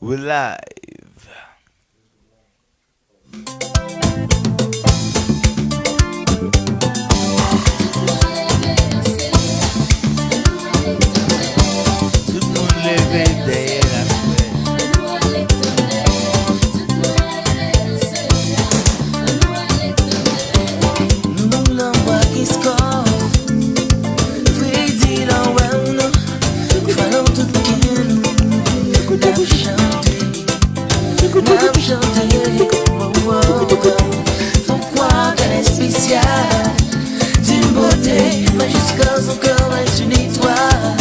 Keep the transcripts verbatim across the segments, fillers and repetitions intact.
We live. Tout moun leve dèyè la fè. Nou nan Wakiskòf, fredi lan wè nou, fwa nou tout gen nou, n ap chante, n ap chante, oh, oh, oh. Fon kwa kè espesyal, d'une beauté, mais jusqu'à son cœur est une étoile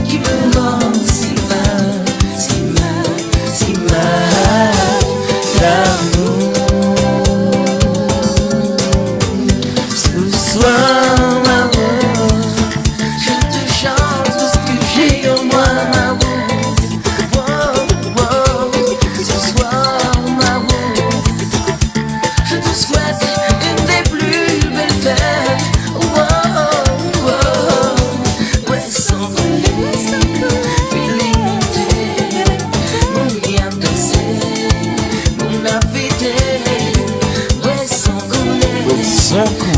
qui me rend si mal, si mal, si mal d'amour. Ce soir, ma rose, je te chante tout ce que j'ai en moi, ma rose. Oh, oh, ce soir, ma rose, je te souhaite une des plus belles fêtes. Oh, oh, oh. Bwè san koule, feeling monte. Moun ap danse, moun ap fete. Bwè san koule,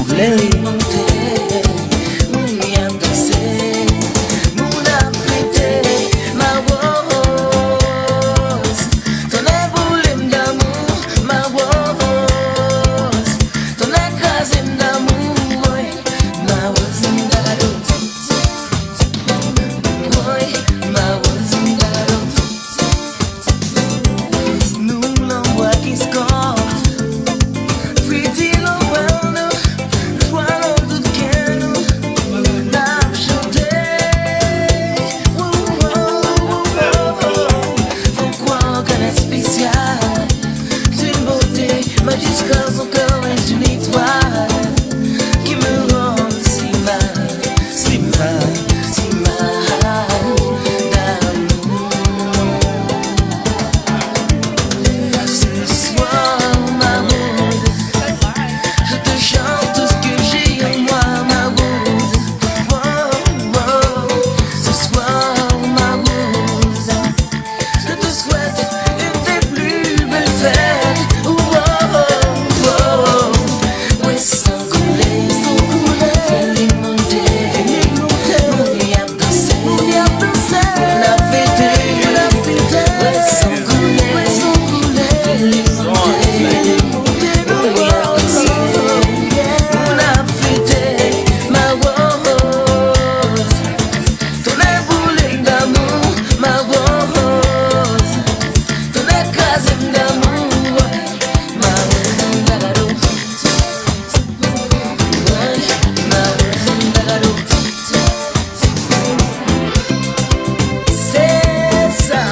feeling monte. Moun ap danse, moun ap fete. Ma rose, tonnè boule m damou. Ma rose, tonnè kraze m damou. Woy, ma rose, m gado. Woy, ma rose, m gado. Nou nan Wakiskòf, fredi lan wè nou, fwa nou tout gen nou, n ap chante. Wou, wou, wou, wou. Fon kwa kè espesyal, d'une beauté, mais jusqu'à son cœur est une étoile qui me rend si mal, si mal, si mal d'amour. Ce soir, ma rose, je te chante tout ce que j'ai en moi, ma rose. Oh, oh, ce soir, ma rose, je te souhaite une des plus belles fêtes. Oh, oh, oh. Bwè san koule, feeling monte, moun ap danse, moun ap fete. Bwè san koule, feeling monte, moun ap danse, moun ap fete. Ma rose, tonnè boule m damou, ma rose, tonnè kraze m damou. Ma rose, m gado. Woy, ma rose, m gado. Se sa.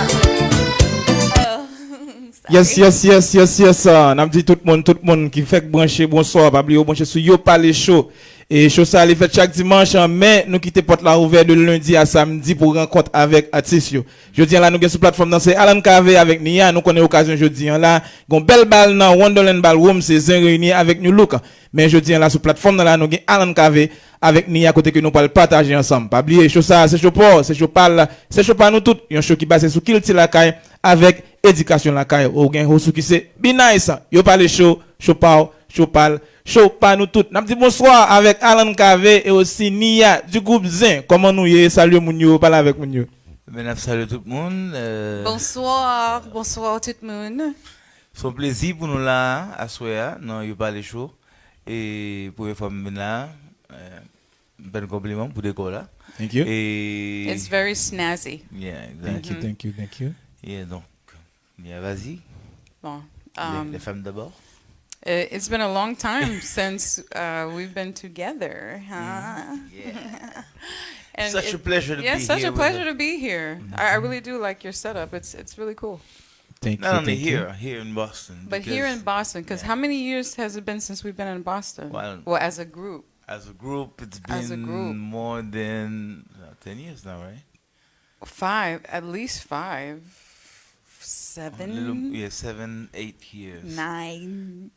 Yes, yes, yes, yes, yes. Ah, n ap di tout moun, tout moun ki fèk branche, bonswa. Pa bliye w branche sou Yo Pale Show. E show sa a, li fèt chak dimanch, men nou kite pòt la ouvè de lendi a samdi pou rankont avèk atis yo. Jodi a la, nou gen sou platfòm nan, se Alan Cavé avèk Nia. Nou konnen okazyon jodi a la, gon bèl bal nan Wonderland Ballroom, se Zen reyini avèk New Look. Men jodi a la, sou platfòm nan la, nou gen Alan Cavé avèk Nia, kote ke nou pral pataje ansanm. Pa bliye, show sa a, se show pa w, se show pa l, se show pa nou tout. Yon show ki baze sou kilti lakay avèk edikasyon lakay. Ou gen host ou ki se Be Nice. Yo Pale Show, show pa w, show pa l, show pa nou tout. N ap di bonswa avèk Alan Cavé e osi Nia du groupe Zen. Kòman nou ye? Salye moun yo, pale avèk moun yo. Men n ap salye tout moun. Euh, Bonsoir, bonsoir tout moun. Se yon plezi pou nou la a, aswè a, nan Yo Pale Show. E premye fwa m vin la a, euh, m fè n konpliman pou dekò la. Thank you. E It's very snazzy. Yeah, exactly. Thank you, thank you, thank you. Yeah, donk, Nia, vas-y. Bon, les, um, les femmes d'abord. Uh, it's been a long time since, uh, we've been together, huh? Yeah. And such a pleasure to be here with you. Yeah, such a pleasure to be here. I, I really do like your setup. It's, it's really cool. Thank you, thank you. Not only here, here in Boston. But here in Boston, 'cause how many years has it been since we've been in Boston? Well, as a group. As a group, it's been more than, uh, ten years now, right? Five, at least five, seven. A little, yeah, seven, eight years. Nine.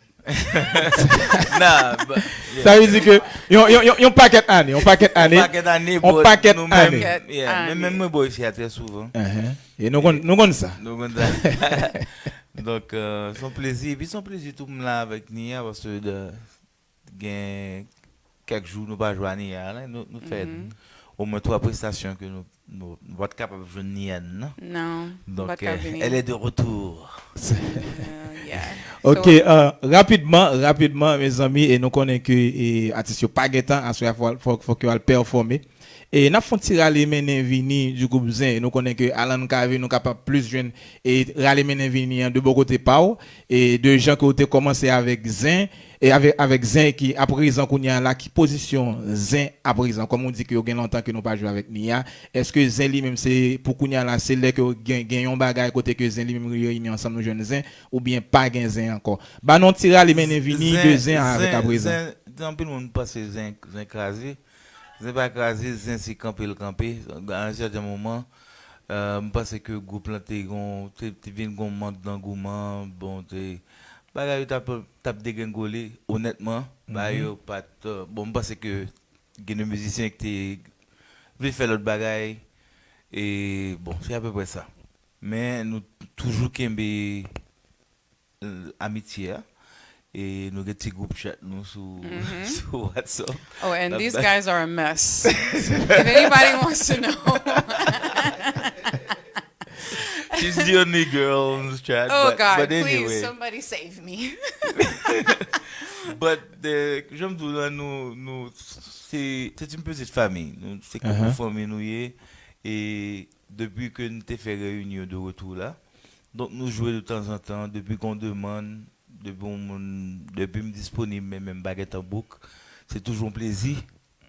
Nah, but, yeah. Sa vle di ke yon, yon, yon, yon pakèt ane, yon pakèt ane. Yon pakèt ane, yon pakèt ane. Yeah, men, men mwen bò isi a trè souvan. Uh-huh. E nou konn, nou konn sa. Nou konn sa. Donk, euh, se yon plezi. Epi se yon plezi tou m la avèk Nia, paske de, gen kèk jou nou pa jwe a Nia la, nou, nou fè omwen twa prestasyon ke nou, nou, nou pa t kapab jwenn Nia nan. Non, nou pa t ka vini. Donk, euh, elle est de retour. Euh, yeah. Ok, so, euh, rapidman, rapidman, mezanmi, e nou konnen ke, e, atis yo pa gen tan, aswè a fò, fò, fòk yo al pèfòme. E n ap fè yon ti rale mennen vini du group Zen. E nou konnen ke Alan Cavé, nou kapab plis jwenn e rale mennen vini an de bò kote pa w. E de jan ke w te kòmanse avèk Zen, e avèk, avèk Zen ki aprezan kounye a la, ki pozisyon Zen aprezan? Kòm ou di ke yo gen lontan ke nou pa jwe avèk Nia, èske Zen li menm se, pou kounye a la, se lè ke gen, gen yon bagay kote ke Zen li menm reyini ansanm nou jwenn Zen, oubyen pa gen Zen ankò? Ba nou yon ti rale mennen vini de Zen avèk aprezan. Zen, anpil moun panse Zen, Zen kraze. Zen pa kraze, Zen se kanpe l kanpe. A yon sèten moman, euh, m panse ke gwoup lan te gon, te, te vin gon mank dangouman. Bon, te, bagay yo t ap, t ap degrengole, onètman. Bagay yo pa t, euh, bon, m panse ke gen de mizisyen ki te vle fè lòt bagay. E, bon, se apeprè sa. Men nou toujou kenbe, euh, amitye a. E nou gen ti gwoup chat nou sou, sou WhatsApp. Oh, and these guys are a mess. If anybody wants to know. She's the only girl on the chat. Oh, but, God, but anyway. Please, somebody save me. But, euh, jan m di w la, nou, nou, se, se yon pitit fanmi. Nou, se kòm yon fanmi nou ye. E depi ke nou te fè reyinyon de retou la, donk nou jwe de tanzantan, depi gon demann, depi yon moun, depi m disponib, men menm pa gentan book, se toujou yon plezi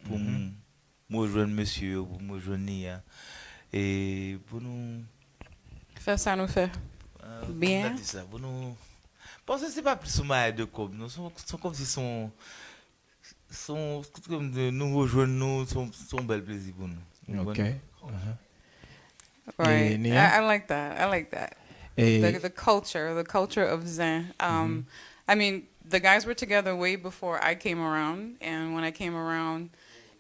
pou m, m rejwenn mesye yo, pou m rejwenn Nia. E pou nou fè sa nou fè. Ah, byen. Pou nou, paske se pa plis yon bagay de kòb, non, se yon, se yon kòmsi se yon, se yon, nou rejwenn nou, se yon, se yon bèl plezi pou nou. Ok. Right. I, I like that. I like that. The, the culture, the culture of Zen. Um, I mean, the guys were together way before I came around, and when I came around,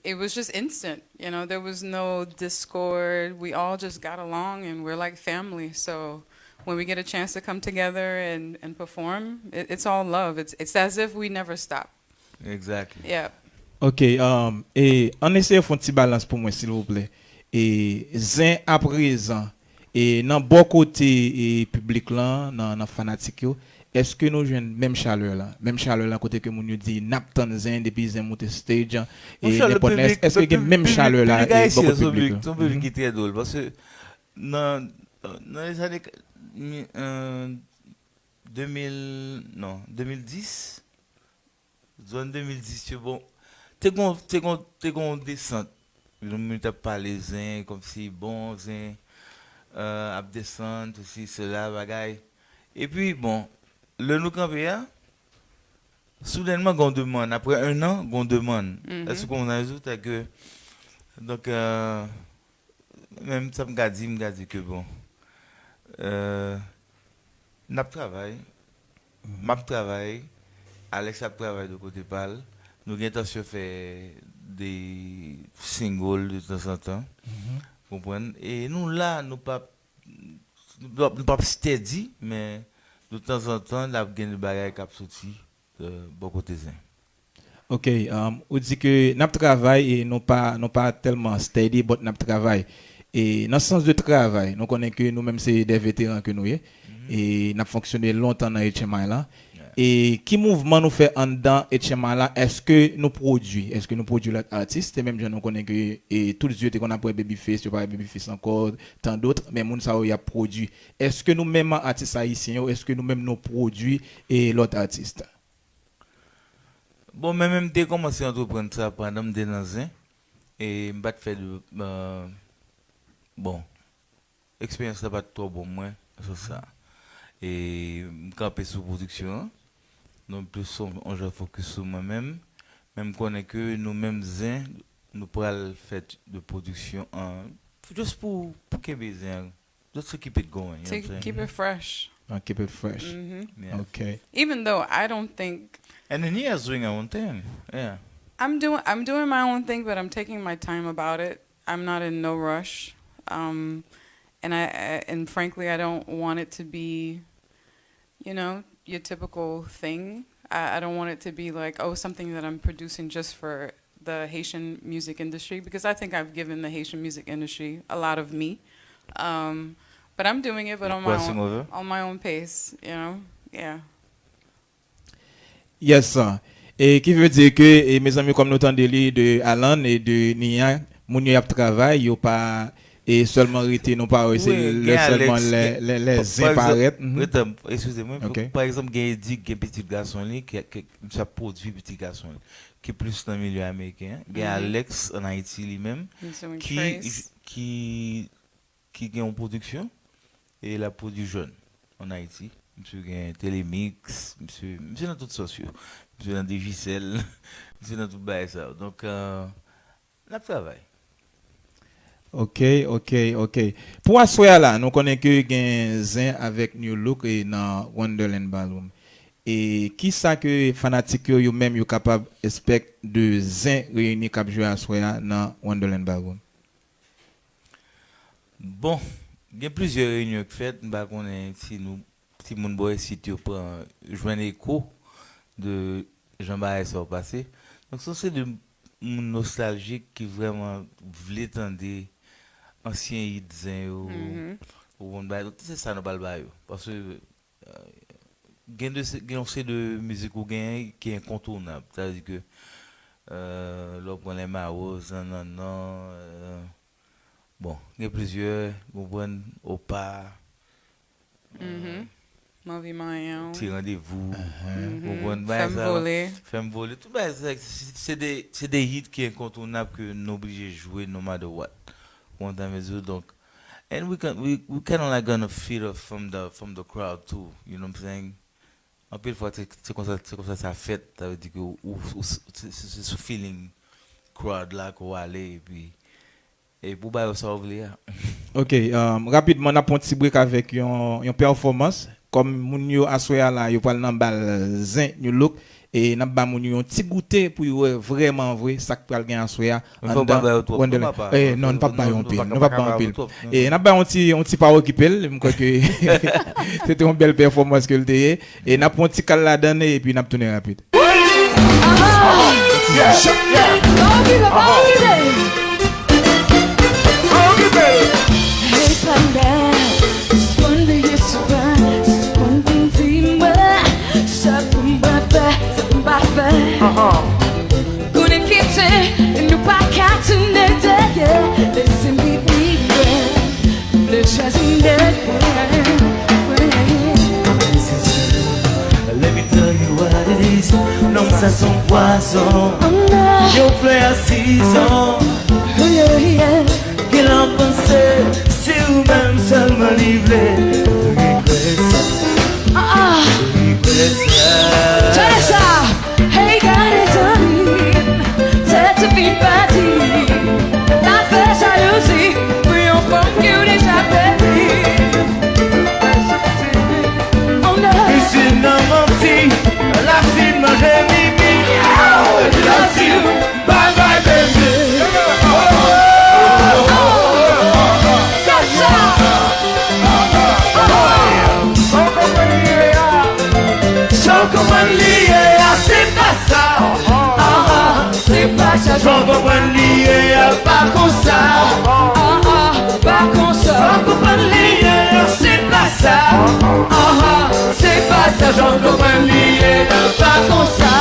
it was just instant. You know, there was no discord. We all just got along, and we're like family. So when we get a chance to come together and, and perform, it, it's all love. It's, it's as if we never stop. Exactly. Yeah. Ok, um, e ann eseye fè yon ti balans pou mwen, silvouplè. E Zen aprezan, e nan bò kote, e piblik lan, nan, nan fanatik yo, èske nou jwenn menm chalè la? Menm chalè la kote ke moun yo di n ap tann Zen depi Zen moute stage an, e nenpòt lè, èske gen menm chalè la, e bò kote piblik lan? Se yon piblik ki trè dwòl, paske nan, nan lèzane, euh, de mil, non, de mil dis, zòn de mil dis yo, bon, te gon, te gon, te gon desant. Moun t ap pale Zen, kòmsi, bon, Zen, euh, ap desann, sesi, sela, bagay. Epi, bon, lè nou kanpe a, soudènman, gon demann. Aprè en an, gon demann. Èske w konprann sa m di w? Sètadi ke, donk, euh, menm sa m ka di, m ka di ke, bon, euh, n ap travay, m ap travay, Alex ap travay de kote pa l, nou gen entansyon fè de single de tanzantan, konprann? E nou la, nou p ap, nou p ap, nou p ap stèdi, men de tanzantan, n ap gen de bagay k ap soti, euh, bò kote Zen. Ok, um, ou di ke n ap travay e nou pa, nou pa tèlman steady, but n ap travay. E nan sans de travay, nou konnen ke nou menm se de veteran ke nou ye. E n ap fonksyone lontan nan H M I la. E ki mouvman nou fè anndan H M I la? Èske nou pwodui? Èske nou pwodui lòt atis? Se menm jan nou konnen ke, e, tout zye te konn ap wè Babyface, yo pa wè Babyface ankò, tan dòt, men moun sa yo y ap pwodui. Èske nou menm atis ayisyen yo, èske nou menm nou pwodui e lòt atis? Bon, mwen menm, m te kòmanse antreprann sa pandan m te nan Zen. E m pa t fè de, euh, bon, eksperyans la pa t twò bon mwen, nan sans sa. E m kanpe sou pwodiksyon an. Donk, plis on, on jan fokis sou mwen menm. Men m konnen ke nou menm Zen, nou pral fè de pwodiksyon an, just pou, pou kenbe Zen an. Just to keep it going, you know what I'm saying? To keep it fresh. And keep it fresh. Mm-hmm. Yeah. Okay. Even though I don't think And then he is doing her own thing. Yeah. I'm doing, I'm doing my own thing, but I'm taking my time about it. I'm not in no rush. Um, And I, I and frankly, I don't want it to be, you know, your typical thing. I, I don't want it to be like, oh, something that I'm producing just for the Haitian music industry, because I think I've given the Haitian music industry a lot of me. Um, but I'm doing it, but on my own, on my own pace, you know? Yeah. Yes, sir. E ki vle di ke, e, mezanmi, kòm nou tande li de Alan e de Nia, moun yo y ap travay, yo pa e sèlman rete, nou pa wè se lè sèlman lè, lè, lè zen parèt. Mhm. Eskize mwen, pa egzanp, gen Eddie, gen pitit gason li, ki, ki, misye ap pwodui pitit gason li, ki plis nan milye ameriken an. Gen Alex ann Ayiti li menm, ki, ki ki gen yon pwodiksyon e l ap pwodui jèn ann Ayiti. Misye gen Telemix, misye, misye nan tout sòs yo. Misye nan Digicel, misye nan tout bagay sa yo. Donk, euh, n ap travay. Ok, ok, ok. Pou aswè a la, nou konnen ke gen Zen avèk Nu Look e nan Wonderland Ballroom. E kisa ke fanatik yo, yo menm, yo kapab espèk de Zen reyini k ap jwe aswè a nan Wonderland Ballroom? Bon, gen plizyè reyinyon k fèt, m pa konnen si nou, si moun bò isit yo pran, jwenn eko de jan bagay sa yo pase. Donk, se yon seri de moun nostaljik ki vrèman vle tande ansyen hit Zen yo. Ou konprann bagay, donk, se sa nou pral ba yo. Paske gen de, gen yon seri de mizik ou genyen ki enkontounab. Sa vle di ke, euh, lè w pran Les Maroz, Nannan, euh, bon, gen plizyè, ou konprann, Opa, M anvi manyen w. Ti Randevou, ou konprann, bagay sa yo. Fè m vole. Tout bagay sa, se, se de, se de hit ki enkontounab ke nou oblije jwe no matter what. Ou konprann sa m vle di w? Donk, and we can, we, we kind of like gonna feed off from the, from the crowd too, you know what I'm saying? Anpil fwa, se, se konsa, se konsa sa fèt, sa vle di ke ou, ou, ou, se, se, se sou feeling crowd la ke w ale, epi, epi w ba yo sa w vle a. Ok, um, rapidman, n ap pran yon ti break avèk yon, yon pèfòmans. Kòm moun yo aswè a la, yo pral nan bal Zen Nu Look, e n ap ba moun yo yon ti goute pou yo wè vrèman vre sa k pral gen aswè a anndan Wonderland. Eh, non, nou p ap ba yo anpil. Nou p ap ba yo anpil. E n ap ba yon ti, yon ti pa okipe l. M kwè ke se te yon bèl pèfòmans ke l te ye. E n ap pran yon ti kal ladan l, epi n ap tounen rapid. Konnen kite nou pa ka tounen dèyè. Lese m vibre, m vle chwazi nèt mwen. Let me tell you what it is. Nonm sa se yon pwazon. Yon flè a sizon. Gen lè w panse se ou menm sèlman li vle. Regrè sa. Regrè sa. Tande sa. Hey, gade zanmi m, tèt ou vin pati. N ap fè jalouzi pou yon fanm ke w deja pèdi. Piscine nan manti, la fin manje mimi. Love you. Bye bye baby. Sa w konprann li ye a, se pa sa. Se pa sa. Sa w konprann li ye a, pa konsa. Pa konsa. Sa w konprann li ye a, se pa sa. Se pa sa. Sa w konprann li ye a, pa konsa.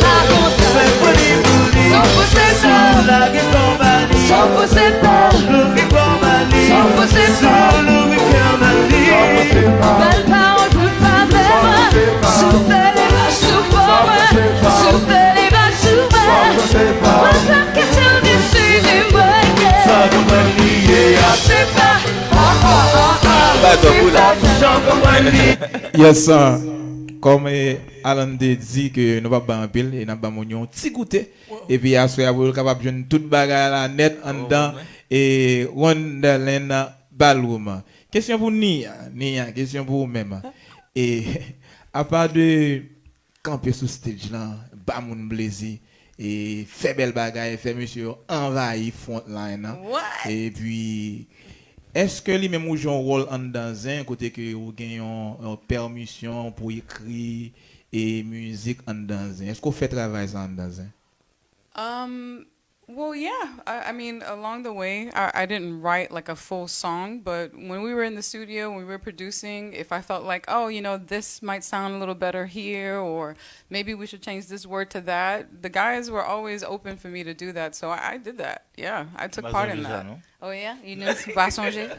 Pa konsa. Fè foli pou li. Sa w pouse pa. Lage kò ba li. Sa w pouse pa. Louvri kò ba li. Sa w pouse pa. Louvri kè ba li. Bèl pawòl pou l pa vle mwen. Soupe li ba sou kò mwen. Soupe li ba sou mwen. Mwen pa ka tande fini mwen. Sa w konprann li ye a. Se pa. Yes, sir. Kòm, eh, Alan te di ke nou p ap bay anpil, e n ap ba moun yo yon ti goute. Epi aswè a, pou yo kapab jwenn tout bagay la nèt anndan, e, Wonderland Ballroom. Kesyon pou Nia. Nia, kesyon pou ou menm. E, apa de kanpe sou stage lan, ba moun plezi, e fè bèl bagay, fè mesye yo anvayi front line an. Epi, Èske li menm ou jwe yon wòl anndan zen, kote ke ou gen yon, yon pèmisyon pou ekri e mizik anndan zen? Èske ou fè travay sa anndan zen? Um, well, yeah. I, I mean, along the way, I, I didn't write like a full song, but when we were in the studio, when we were producing, if I felt like, oh, you know, this might sound a little better here, or maybe we should change this word to that, the guys were always open for me to do that. So I, I did that. Yeah, I took part in that. Oh, yeah? You knew pa sonje?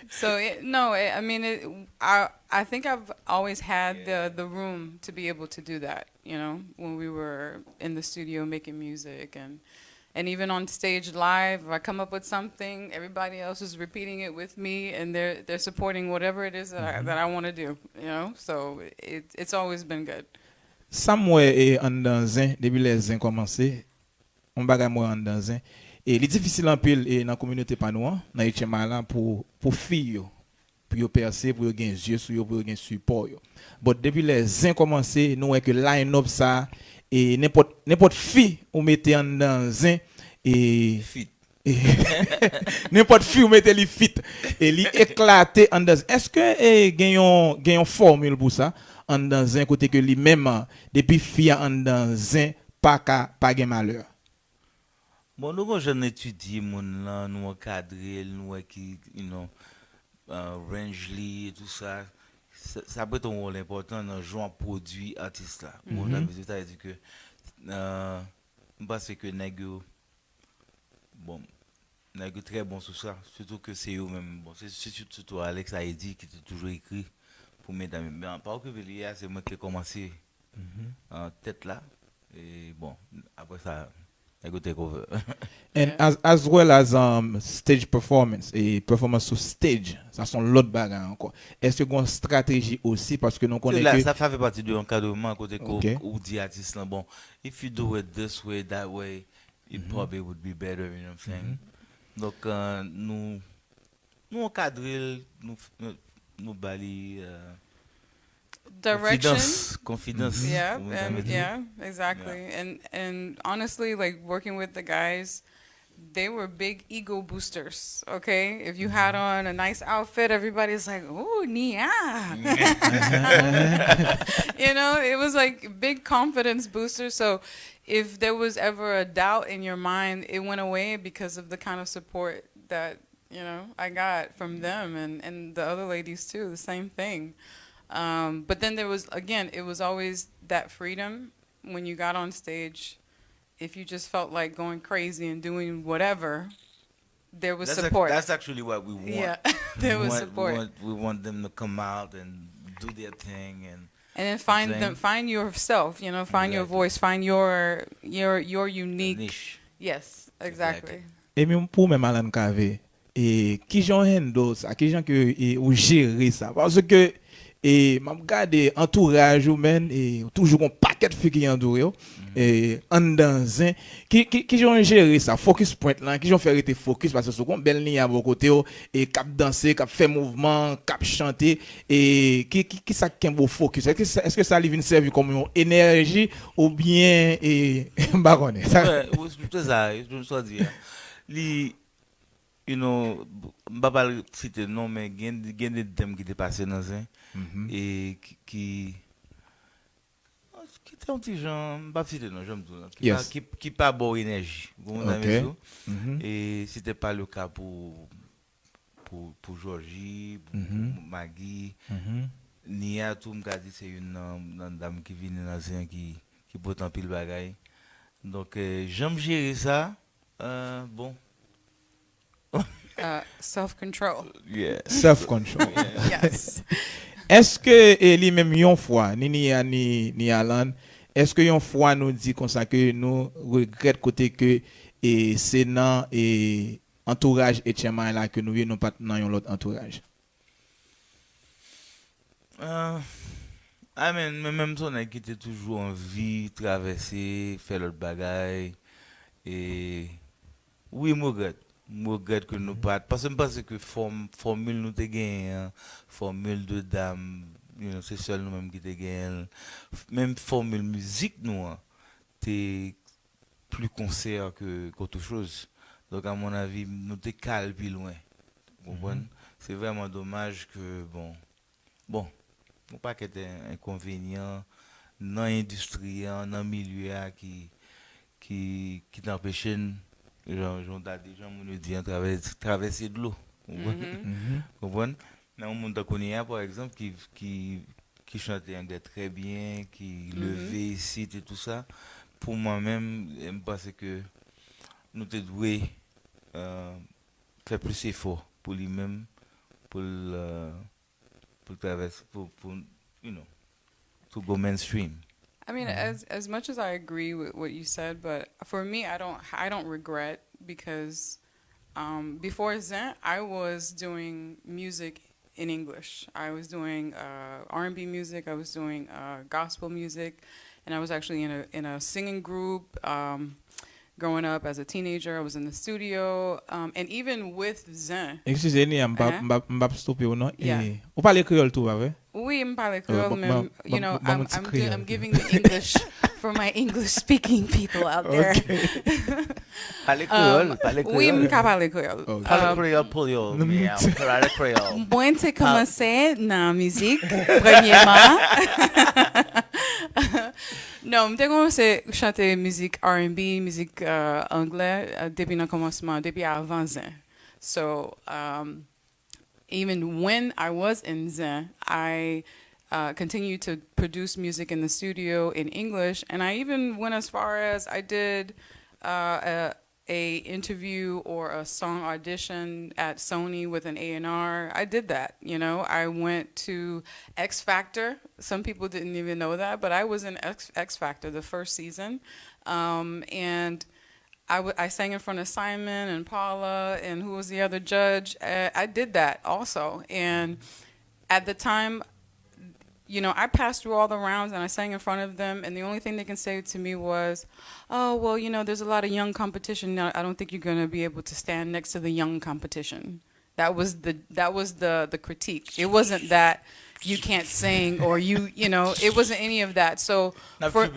So it, no, it, I mean, it, I I think I've always had the the room to be able to do that. You know, when we were in the studio making music and and even on stage live, if I come up with something, everybody else is repeating it with me, and they're they're supporting whatever it is that I, that I want to do. You know, so it it's always been good. Sa m wè e anndan zen, depi lè zen kòmanse, yon bagay m wè anndan zen. E li difisil anpil e nan kominote pa nou an, nan H M I la, pou, pou fi yo, pou yo pèse, pou yo gen zye sou yo, pou yo gen sipò yo. But depi lè zen kòmanse, nou wè ke line-up sa, e nenpòt, nenpòt fi ou mete anndan zen, e Fit. Nenpòt fi ou mete li fit. E li eklate anndan zen. Èske e, gen yon, gen yon fòmil pou sa? Anndan zen kote ke li menm, depi fi a anndan zen, pa ka pa gen malè. Bon, nou gon jan n etidye moun lan, nou ankadre l, nou wè ki, you know, uh, range li e tou sa. Sa, sa prete yon wòl enpòtan nan jan w ap pwodui atis la. Ou konprann sa m vle di? Sa vle di ke uh, m panse ke nèg yo, bon, nèg yo trè bon sou sa. Sitou ke se yo menm. Bon, se se sitou, sitou Alex Aïdy ki te toujou ekri pou medam yo. Men pa okipe li a, se mwen ki te kòmanse an tèt la. E bon, apre sa, nèg yo take over. And as, as well as um, stage performance, e performance sou stage, sa se yon lòt bagay ankò. Èske gen yon strateji osi, paske nou konnen ke... Sa fè pati de ankadreman kote ke ou di atis lan, bon, if you do it this way, that way, it probably would be better, you know what I'm saying? Donk, uh, nou, nou ankadre l, nou, nou, nou ba li uh, Direction. Confidence. Confidence. Yeah, and, yeah, exactly. And and honestly, like working with the guys, they were big ego boosters. Okay, if you had on a nice outfit, everybody's like, "Ooh, Nia." You know, it was like big confidence boosters. So if there was ever a doubt in your mind, it went away because of the kind of support that you know I got from them and and the other ladies too. The same thing. Um, but then there was, again, it was always that freedom when you got on stage. If you just felt like going crazy and doing whatever, there was support. That's actually what we want. Yeah, there was support. We want, we want them to come out and do their thing and and then find them, find yourself, you know, find your voice, find your your your unique niche. Yes, exactly. E menm pou menm Alan Cavé, e kijan w handle sa? Kijan ke e, ou jere sa? Paske e, m ap gade antouraj ou, menn, e toujou gon pakèt fi ki antoure w. E anndan zen, ki, ki, kijan w jere sa? Focus point lan, kijan w fè rete focus? Paske si w gon bèl Nia bò kote w, e k ap danse, k ap fè mouvman, k ap chante, e ki, ki, ki sa k kenbe w focus? Èske, èske sa li vin sèvi kòm yon enèji oubyen e, m pa konnen. Sa... Wi, se sa, se sa w di a. Li, you know, m pa pral site non, men gen, gen de dam ki te pase nan zen, e ki, ki, ki te yon ti jan, m pa site non, jan m di w lan, ki, pa, ki, ki pa ba w enèji. Ou konprann sa m vle di w? E se te pa le ka pou, pou, pou Georgie, pou, pou Maggie. Nia tou, m ka di se youn nan, nan dam ki vini nan zen ki, ki pote anpil bagay. Donk, eh, jan m jere sa, eh, bon. Uh, self control. Yeah. Self control. Yes. Èske e, li menm yon fwa, ni Nia ni, ni Alan, èske yon fwa nou di konsa ke nou regrèt kote ke e, se nan e, antouraj H M I la ke nou ye, nou pa t nan yon lòt antouraj? Ah, I mean, men menm se yon nèg ki te toujou anvi travèse, fè lòt bagay. E wi, m regrèt. M regrèt ke nou pa t, paske m panse ke fòm, fòmil nou te genyen an, fòmil de dam, you know, se sèl nou menm ki te genyen l. Menm fòmil mizik nou an, te pli konsè ke, ke otre choz. Donk, a mon avi, nou te ka al pi lwen. Ou konprann? Se vrèman domaj ke, bon, bon, yon pakèt en- enkonvenyan nan endistri a, nan milye a ki, ki, ki t anpeche n, jan, jan w ta di, jan moun yo di an, travè- travèse dlo. Ou konprann? Konprann? Nan yon moun tankou Nia, pa egzanp, ki, ki, ki chante anglè trè byen, ki leve isit e tou sa, pou mwen menm, m panse ke nou te dwe, euh, fè plis efò pou li menm, pou l, euh, pou l travèse, pou, pou, you know, to go mainstream. I mean, as as much as I agree with what you said, but for me, I don't I don't regret because um, before Zen, I was doing music in English. I was doing uh, R and B music. I was doing uh, gospel music, and I was actually in a in a singing group. Um, growing up as a teenager, I was in the studio, um, and even with Zen. Excuse me, I'm bab, I'm bab, I'm bab stop you, no? Yeah. Eh, ou pale kreyòl tou, pa vre? Oui, m pale kreyòl, men, you know, I'm, I'm, do, I'm giving the English for my English speaking people out there. Pale kreyòl, pale kreyòl. Wi, m ka pale kreyòl. Pale kreyòl pou yo, pale kreyòl. Mwen te kòmanse nan mizik, premyèman. Non, m te kòmanse chante mizik R and B, mizik uh, anglè, uh, depi nan kòmansman, depi avan Zen. So, um, even when I was in Zen, I uh, continued to produce music in the studio in English, and I even went as far as I did uh, a, a interview or a song audition at Sony with an A and R. I did that, you know. I went to X Factor. Some people didn't even know that, but I was in X, X Factor the first season, um, and I, w- I sang in front of Simon and Paula and who was the other judge. Uh, I did that also. And at the time, you know, I passed through all the rounds and I sang in front of them. And the only thing they can say to me was, oh, well, you know, there's a lot of young competition. Now, I don't think you're going to be able to stand next to the young competition. That was the that was the the critique. It wasn't that you can't sing or you you know it wasn't any of that. So for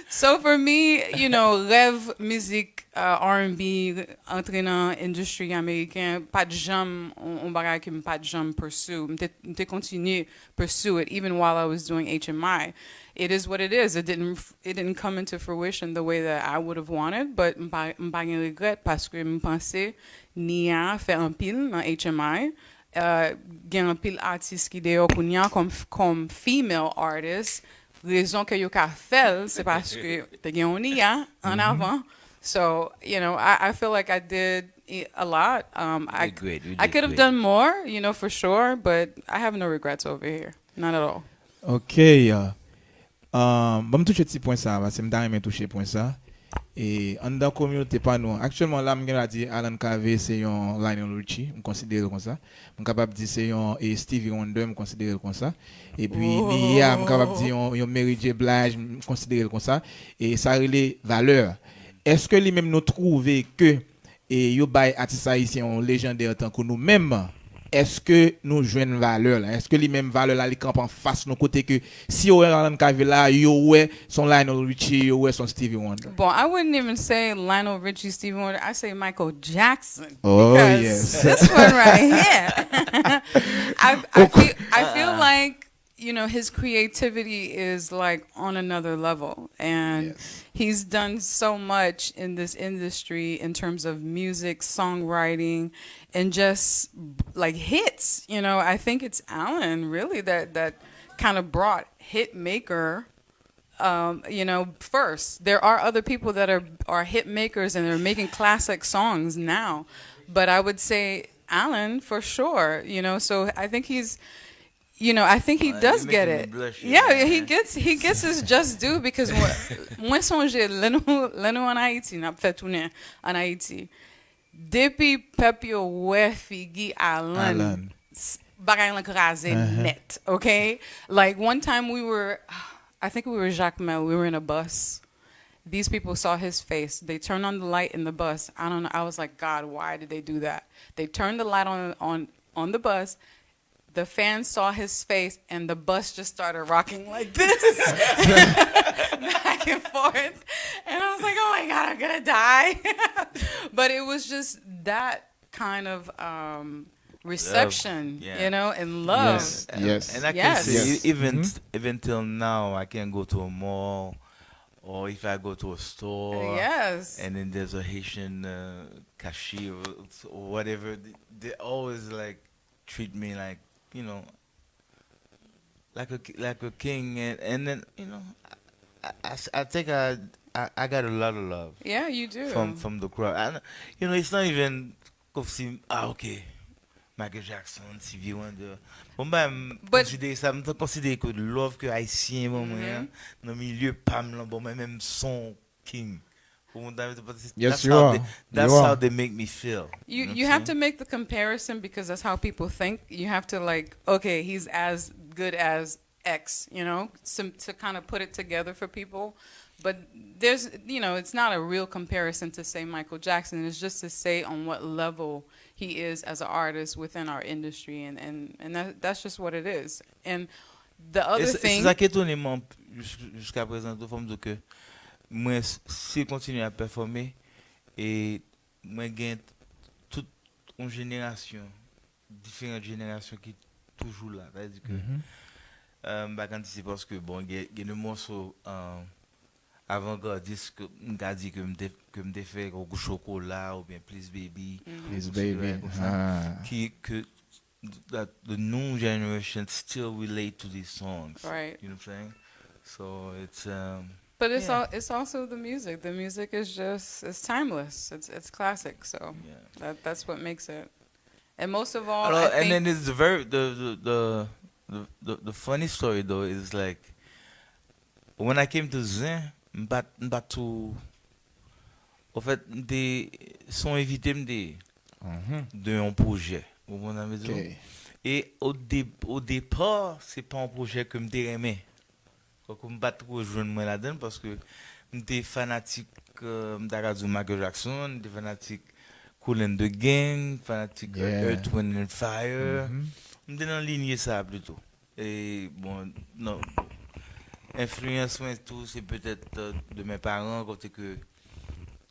so for me, you know, rèv mizik uh, R and B antre nan endistri ameriken pa t janm on bagay ke m pa t janm pursue. M te, m te kontinye pursue it even while I was doing H M I. It is what it is. It didn't it didn't come into fruition the way that I would have wanted, but m pa m pa gen regrèt paske m panse Nia fè anpil nan H M I. Uh, gen anpil atis ki deyò kounye a kòm kòm female artist. Rezon ke yo ka fè l se paske te gen yon Nia an avan. So, you know, I, I feel like I did a lot. Um, I, I could have done more, you know, for sure, but I have no regrets over here. Not at all. Ok. Uh, um, bon, m touche ti pwen sa, paske m ta renmen touche pwen sa. E anndan kominote pa nou an. Aktyèlman la, m gen dwa di Alan Cavé se yon Lionel Richie, m konsidere l konsa. M kapab di se yon e Stevie Wonder, m konsidere l konsa. Epi Nia, m kapab di yon, yon Mary J. Blige, m konsidere l konsa. E sa rele valè. Èske li menm nou twouve ke e yo bay atis ayisyen yon lejandè tankou nou menm, èske nou jwenn valè la? Èske li menm valè la li kanpe anfas nou kote ke si yo wè Alan Cavé la, yo wè son Lionel Richie, yo wè son Stevie Wonder? Bon, I wouldn't even say Lionel Richie, Stevie Wonder. I say Michael Jackson. Oh, because yes. This one right here. I, I, feel, I feel like you know, his creativity is like on another level. And yes. He's done so much in this industry in terms of music, songwriting, and just like hits. You know, I think it's Alan really that, that kind of brought Hitmaker, um, you know, first. There are other people that are, are hit makers and they're making classic songs now. But I would say Alan for sure, you know, so I think he's you know, I think he does get it. Yeah, he gets he gets his just due because mwen sonje lè nou lè nou an Ayiti, n ap fè tounen an Ayiti. Depi pèp yo wè figi Alan, bagay lan kraze nèt, okay? Like one time we were, I think we were Jacmel, we were in a bus. These people saw his face. They turned on the light in the bus. I don't know. I was like, God, why did they do that? They turned the light on on on the bus. the fans saw his face and the bus just started rocking like this back and forth. And I was like, oh my God, I'm gonna die. But it was just that kind of um, reception, Yeah. you know, and love. Yes, yes. And I can Yes. say, Yes. e- even Mhm. even till now, I can go to a mall, or if I go to a store, Yes. and then there's a Haitian uh, cashier or, or whatever, they, they always like treat me like, you know, like a ki- like a king, and, and then you know, I, I, I think I, I I got a lot of love Yeah, you do. from from the crowd. I, you know, it's not even comme si, ah, ok, Michael Jackson, Stevie Wonder. Bon, ben, But- konsidere sa, m konsidere ke love ke Ayisyen ban mwen an, nan milye pa m lan, ban mwen menm son king. Pou moun ta mete, Yes, that's you how are. They, that's You how are. They make me feel. You know you what I'm have to make the comparison because that's how people think. You have to like, okay, he's as good as X, you know, some, to kind of put it together for people. But there's, you know, it's not a real comparison to say Michael Jackson. It's just to say on what level he is as an artist within our industry, and and and that, that's just what it is. And the other E se- e thing, se sa ki etone mwen jis- jiska prezan tou, fò m di ke mwen, s- si l kontinye ap pèfòme, e mwen gen tout yon jenerasyon, diferan jenerasyon ki toujou la. Sa vle di ke Mhm. euh, m pa konn si se paske, bon, gen gen de mòso euh, avangardis ke m ka di ke m te ke m te fè, tankou Chocolat oubyen Please Baby, Please ou se Baby. konsa, Ah. ki ke that the new generation still relate to these songs. Right. You know what I'm saying? So it's um but it's yeah. all it's also the music. The music is just it's timeless. It's it's classic. So Yeah. that that's what makes it. And most of all, Alors, I and think, then it's the very the the the, the, the, the funny story though is like when I came to Zen, m pa m pa tou. An fèt, m te se yon envite m te ye Mhm. de yon pwojè. Ou konprann sa m vle di w? Ok. E o de, o depa, se pa yon pwojè ke m te renmen. Kòm m pa t twò jwenn mwen ladan l paske m te fanatik, euh, m ta ka di w Michael Jackson, m te fanatik Kool and the Gang, fanatik euh, Yeah. Earth, Wind and Fire. Mhm. M te nan linye sa a plito. E bon, non. Enfliyans mwen tou, se petèt euh, de men paran, kote ke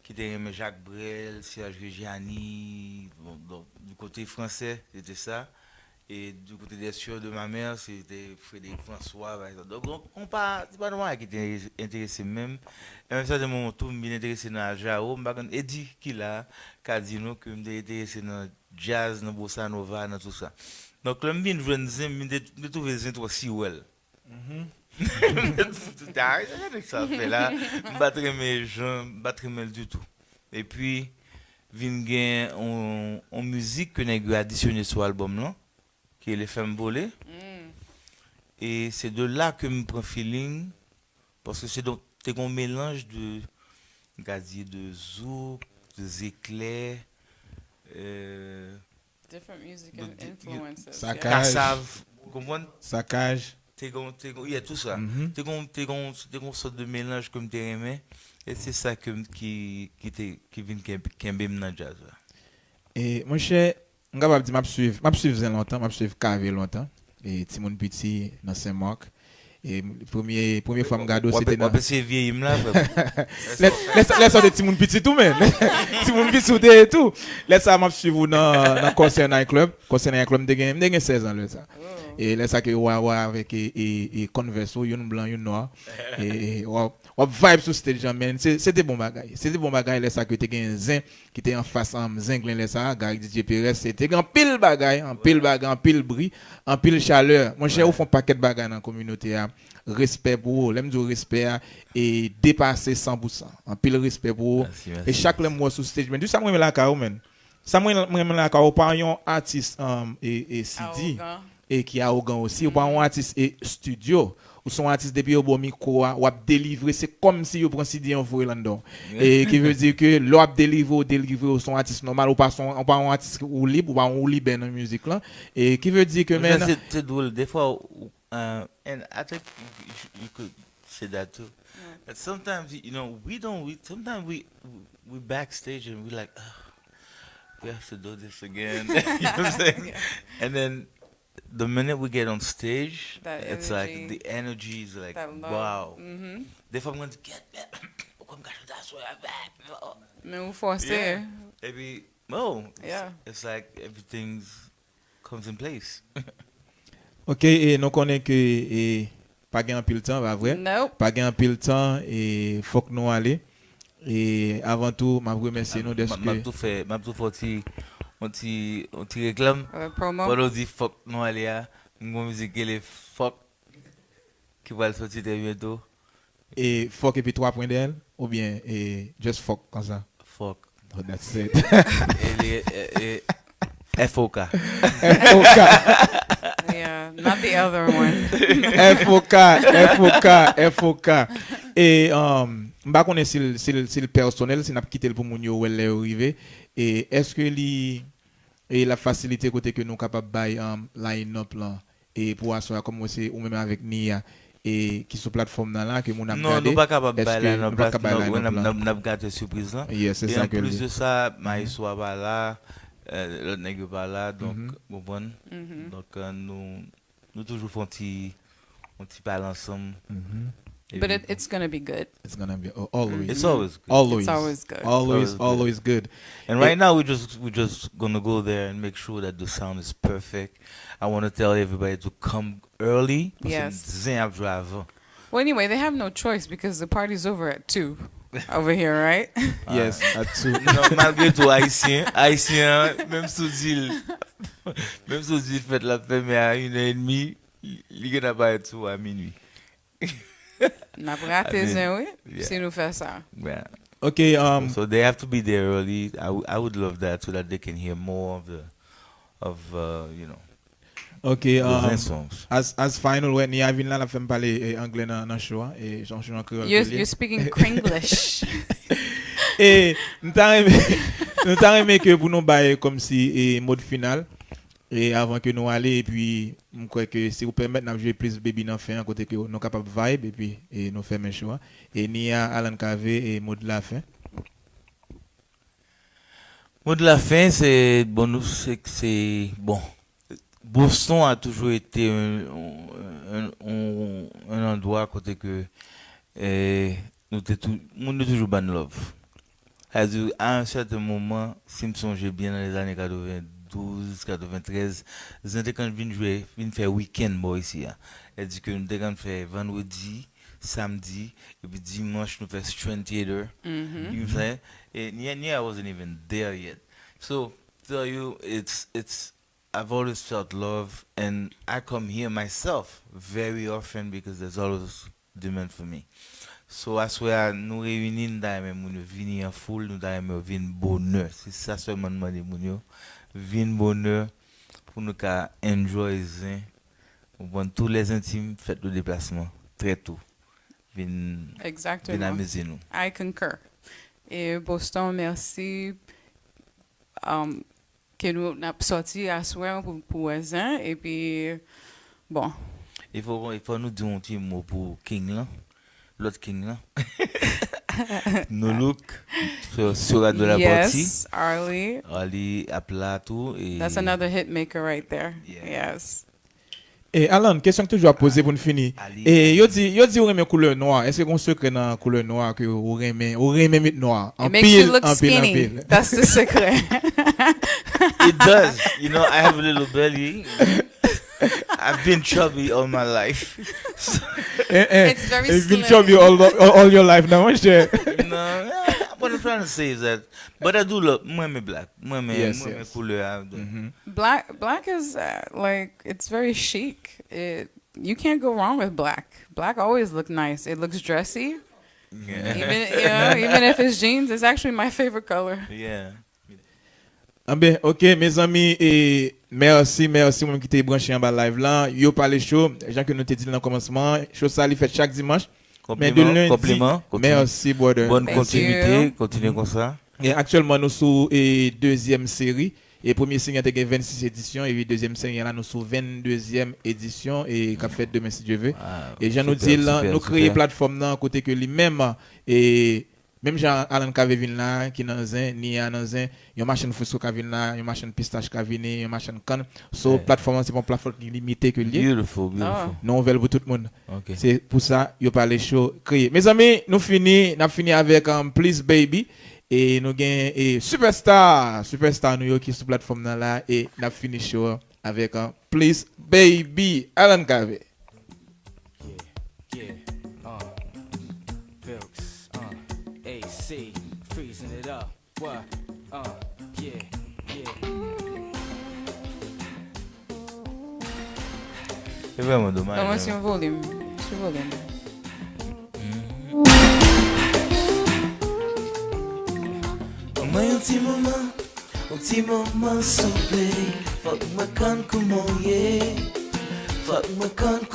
ki te renmen Jacques Brel, Serge Reggiani, bon, donk, du côté français, se te sa. E du côté des sœurs de ma mère, se te Frédéric François, par exemple. Donk, donk, konpa, se pa yon bagay ki te enterese m menm. E menm sèten moman tou, m vin enterese nan Al Jarreau, m pa konn, Eddy ki la, ka di nou ke m te enterese nan djaz, nan bossa nova, nan tout sa. Donk, lè m vin jwenn Zen, m te, m te twouve Zen twò siwèl. M te di, "Arete sa nèg sa ap fè la." M pa t renmen jan, m pa t renmen l ditou. Epi, vin gen yon, yon mizik ke nèg yo adisyone sou albòm lan, ki rele Fè m vole. E se de la ke m pran feeling, paske se donk, te gen yon melanj de, m ka di, de zouk, de zeklè, euh, different music the- and the- influences. Sa Yeah. Kaj. Kassav, ou konprann? Sakaj. Te gon, te gon, yeah, tout sa. Mhm. Te gon, te gon, te gon sòt de melanj ke m te renmen. E se sa ke m, ki, ki te, ki vin kenbe, kenbe m nan djaz la. E monchè, m kapab di m ap swiv, m ap swiv Zen lontan, m ap swiv K V lontan. E timoun piti nan Sen Mak. E premye, premye fwa m gade w, se te nan Wap eseye vyeyi m la, frè. Lè, lè, lè sa w te timoun piti tou, men. Timoun piti ou te ye tou. Lè sa m ap swiv ou nan, nan Konsè Night Club. Konsè Night Club, m te gen, m te gen sèz an lè sa. E lè sa ke w a, w a avèk e, e, e Converse ou, youn blan, youn nwa. E, e w ap, w ap vibe sou stage an, men. Se, se te bon bagay. Se te bon bagay lè sa ke te gen Zen ki te anfas an Zenglen lè sa, Gary D J Perez, se te gen anpil bagay, anpil bagay, anpil bri, anpil chalè. Monchè, ou fè yon pakèt bagay nan kominote a. Respè pou ou. Lè m di w respè a, e depase san pou san. Anpil respè pou ou. Mèsi, E mèsi. Chak lè m wè w sou stage, men, di sa m renmen lakay ou, men. Sa m renmen lakay ou, ou pa yon atis um, e, e C D. Awogan. E ki awogan osi. Ou pa yon atis e studio. Ou se yon atis depi yo ba w mikwo a, w ap delivre, se kòmsi yo pran C D an voye l anndan w. E ki vle di ke lè w ap delivre, ou delivre, ou se yon atis nòmal, ou pa se yon, ou pa yon atis ou lib, ou pa yon oulibè nan mizik lan. E ki vle di ke, Men men, se, se dwòl, defwa, ou, uh, and I think you, you, you could say that too. But sometimes, you know, we don't, we, sometimes we, we, we backstage and we like, oh, we have to do this again. You know what I'm saying? And then, the minute we get on stage, That it's like energy, the energy is like, that love. Wow. Mhm. Defwa mwen di, "Kèt, ou konn ka chante aswè a." Men ou fòse. Yeah. Epi, oh, it's, Yeah. it's like everything's comes in place. Ok, e nou konnen ke e, pa gen anpil tan, pa vre? Nope. Pa gen anpil tan, e fòk nou ale. E avan tou, m ap remèsye nou M ap dèske tou fè, m ap tou fè yon ti, yon ti, yon ti reklam. Uh, promo. Pandan w di fòk nou ale a, m gon mizik rele Fòk ki pral soti trè byento. E fòk epi twa pwen dèyè l, oubyen e just fòk konsa? Fòk. Oh, that's it. E li, e, e, F O K. F O K, Yeah, not the other one. F O K, F O K, F O K. E um, m pa konnen si l, si l, si l pèsonèl, si n ap kite l pou moun yo wè l lè yo rive. E èske li e l ap fasilite kote ke nou kapab bay um, line up lan e pou aswè a, kòm mwen se ou menm avèk Nia e ki sou platfòm nan la ke moun ap Non, gade? nou pa kapab bay Èske line up nou pa la, ka bay nou, line up n ap, lan? n ap, n ap gate sipriz lan. Yes, se E sa an ke l plis di. De sa, Maestro a pa la, euh, lòt nèg yo pa la, donk, Mhm. ou konprann? Mhm. Donk, euh, nou, nou toujou fè yon ti, yon ti pale ansanm. Mhm. Epi But it, it's gonna be good. It's gonna be oh, always. It's always good. Always. It's always good. Always, Always good. Always good. And It- right now, we just we just gonna go there and make sure that the sound is perfect. I want to tell everybody to come early. Paske Yes. Zen ap jwe avan. Well, anyway, they have no choice because the party's over at two over here, right? Yes, at two. Non, malgre tou, Ayisyen, Ayisyen an, menm si w di l, menm si w di l fèt la fèmen a inè edmi, li gentan parèt sou a minui. N ap rate I mean, zen, wi, yeah. Si nou fè sa. Yeah. Ok, um, So they have to be there early. I, w- I would love that so that they can hear more of the, of, uh, you know, ok, the um, Zen songs. as, as final word, Nia vin la, l ap fè m pale eh, anglè nan, nan show a. E jan, jan kreyòl You're, ke l ye. You're speaking Kringlish. E m ta renmen, nou ta renmen ke pou nou bay kòmsi e mot final. E avan ke nou ale, epi m kwè ke si ou pèmèt, n ap jwe plis Baby nan fen an, kote ke nou kapab vibe, epi e nou fèmen show a. E Nia, Alan Cavé, e mot de la fin. Mot de la fin, c'est bon, nous, c'est c'est- bon. Boston a toujours été un, un, un, un endroit kote ke eh, nou te tou, moun yo toujou ban love. Sa di, a yon sèten moman, si m sonje byen nan lèzane katrevendouz, katreventrèz, Zen te konn vin jwe, vin fè wikenn bò isi a. Sa di ke nou te konn fè vandredi, samdi, epi dimanch nou fè Strand Theater. You know what I'm saying? And yeah, yeah, I wasn't even there yet. So, tell you, it's, it's, I've always felt love, and I come here myself very often because there's always demand for me. So, aswè a, nou reyini, nou ta renmen moun yo vini an foul, nou ta renmen yo vin bonè. Se sa sèlman nou mande moun yo. Vin bonè pou nou ka enjoy Zen. Ou konprann, tous les intimes, faites le déplacement très tôt. Vin, vin Exactement. Amize nou. I concur. E Boston, mèsi. Um, ke nou n ap sòti aswè pou, pou wè Zen. Epi, bon. Il faut, il faut nou di yon ti mo pou King lan. Lòt King lan. No Look. Sur, sur Radio La Partie. Yes, Arly. Arly ap la tou. E That's another hit maker right there. Yeah. Yes. E Alan, kesyon k toujou ap poze pou n fini. Ali, E Ali. Yo di, yo di ou renmen koulè nwa. Èske gen yon sekrè nan koulè nwa ke ou renmen, ou renmen met nwa? It makes you Anpil, look anpil, skinny. Anpil. That's the secret. It does. You know, I have a little belly. I've been chubby all my life. So, Eh, eh, It's very it's been slim. Chubby all, all, all your life now, monchè. no, what I'm trying to say is that, but I do love, mwen renmen black. Mwen renmen, Yes, mwen renmen yes. koulè a. Mhm. Black black is uh, like it's very chic. It you can't go wrong with black. Black always look nice. It looks dressy. Yeah. Even you know, even if it's jeans, it's actually my favorite color. Yeah. Anben, ok, mezanmi, e mèsi, mèsi mwen ki te branche anba live lan. Yo pale show, jan ke nou te di l nan kòmansman, show sa li fèt chak dimanch. Men de Konpliman, lundi, konpliman, kontinye. Mèsi, brother. Bonne Thank continuité, you. Kontinye konsa. E aktyèlman, nou sou e dezyèm seri. E premye seri an te gen vennsis edisyon, epi dezyèm seri an la, nou sou venndezyèm edisyon, e k ap fèt demen, si Dye ve. Wow, E jan nou super, di l lan, super, nou kreye super. Platfòm nan, kote ke li menm, e Menm jan Alan Cavé vin la, ki nan zen, Nia nan zen, yon machann frisco ka vin la, yon machann pistach ka vini, yon machann kann. So, platfòm lan se pa yon platfòm ki limite ke l ye. Beautiful, beautiful. Nou ouvè l pou tout moun. Ok. Se pou sa yo pale show kreye. Mezanmi, nou fini, n ap fini avèk um, Please Baby. E nou gen e, Superstar, Superstar nou yo ki sou platfòm nan la. E n ap fini show avèk um, Please Baby, Alan Cavé. Yeah, yeah, uh, Phelps, uh, A C, freezing it up. What? Uh, yeah, yeah. Se vrèman domaj. Ban mwen sou volim. Sou volim. Ban mwen yon ti moman, yon ti moman souple. Fòk mwen konn kouman w ye. Fòk mwen konn